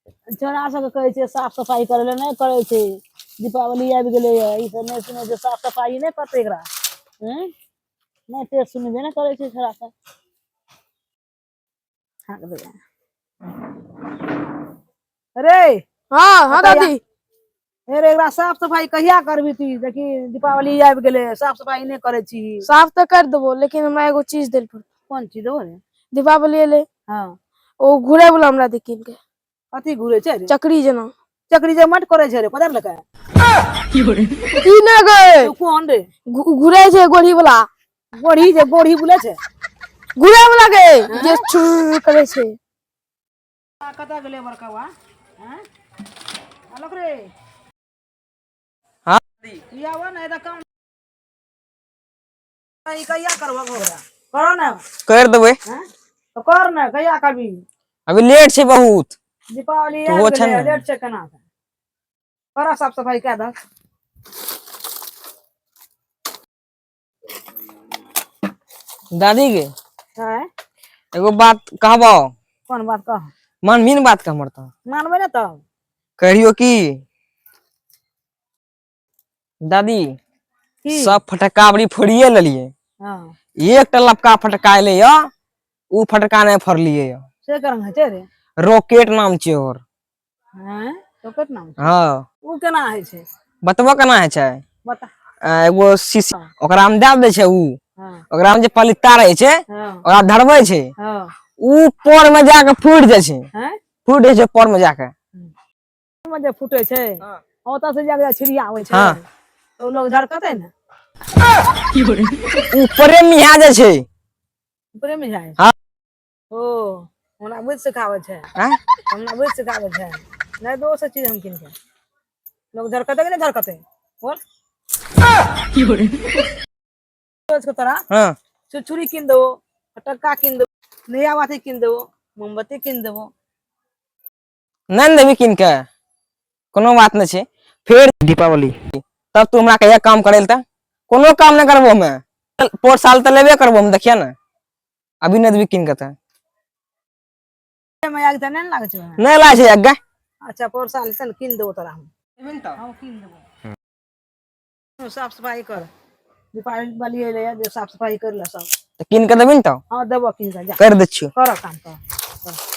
छोड़ा सबके कहै छियै साफ सफाइ करै लए, नहि करै छै। दीपावली आबि गेलैए, ई सब नहि सुनै छै। साफ सफाइ नहि करतै एकरा? हँ, नहि टेर सुनबे नहि करै छै छोड़ा सब। हाँक देबै रे। हाँ हाँ। कहिया- दादी। हे रे, एकरा साफ सफाइ कहिया करबी तू? देखी, दीपावली आबि गेलै, साफ सफाइ नहि करै छी। साफ तऽ कर देबो, लेकिन हमरा एगो चीज देल पड़त। कोन चीज देबो रे? दीपावली एलै। ओ घुरे वाला हमरा दे कीन के। कथी घुरे छै रे? चक्री जेना। चक्री जे मट करै छै रे, कोदार लके। की ना गए? तू कोन रे? घुरे छै गोढ़ी वाला। गोढ़ी जे गोढ़ी बोले छै। घुरे वाला गे, जे छुर करे छै। कतऽ गेलै बड़कवा? हैं आलोक रे? हाँ। ई आबऽ ने, एतऽ काम ई कहिया करबऽ? ओकरा करो ने। कर देबै। हैं, तऽ कर ने, कहिया करबी? अभी लेट छै बहुत। दीपावली तो आबि वो छै गेलै। ने। लेट छै केना? करऽ, साफ सफाइ कए दह। दादी गे। हैं? एगो बात कहबो? कोन बात कह। मानबी ने बात के हमर तऽ? मानबै ने तब। कहियो की दादी? की? सब फटक्का बड़ी फोड़िए लेलिए। एकटा लपका फटक्का एले य, उ फटक्का नहि फोड़लिए य। से करंग होइ छै रे? रॉकेट नाम छै ओकर। हैं, रॉकेट नाम छै? हाँ। उ केना होइ छै? बतबो केना होइ छै। बता। एगो शीशी ओकरा मे दए दै छै उ। ओकरा मे जे पलित्ता रहै छै, ओकरा धरबै छै। उ पर में जाके फूटि जाइ छै। फूटि जाइ छै पर में जाके। मे जे फूटे छै, ओतऽ से जाके छिड़िया होइ छै। तऽ लोग झरकतै ने। ऊपरे मिहा जाइ छै। ऊपरे मे जाइ? हाँ। ओ हमरा बुझि सिखाबै छै? आँय? हमरा बुझि सिखाबै छै? नहि, दोसर चीज हम कीन के लोग झरकतै कि नहि झरकतै, बोल। रोज के तोरा छुरछुरी कीन देबो, फटक्का कीन देबो, नया बाती कीन देबो, मोमबत्ती कीन देबो। नहि ने देबी कीन के, कोनो बात नहि छै। फेर दीपावली तब तू हमरा कहिया काम करे तऽ कोनो काम नहि करबो हमे। पोर साल तऽ लेबे करबो हम, देखिए ने। अभी नहि देबी कीन के तऽ। मे आगि तऽ नहि ने लागै छै ओहिमे? नहि लागै छै आगे। अच्छा, पोर साल से कीन देबो तोरा हम। हम कीन देबो। साफ सफाइ कर, दीपावली एलै जे साफ सफाइ कर ले सब। तऽ कीन के देबी ने तऽ? हाँ, देबो कीन के, जा। कर दै छियौ। कर, काम कर, कर।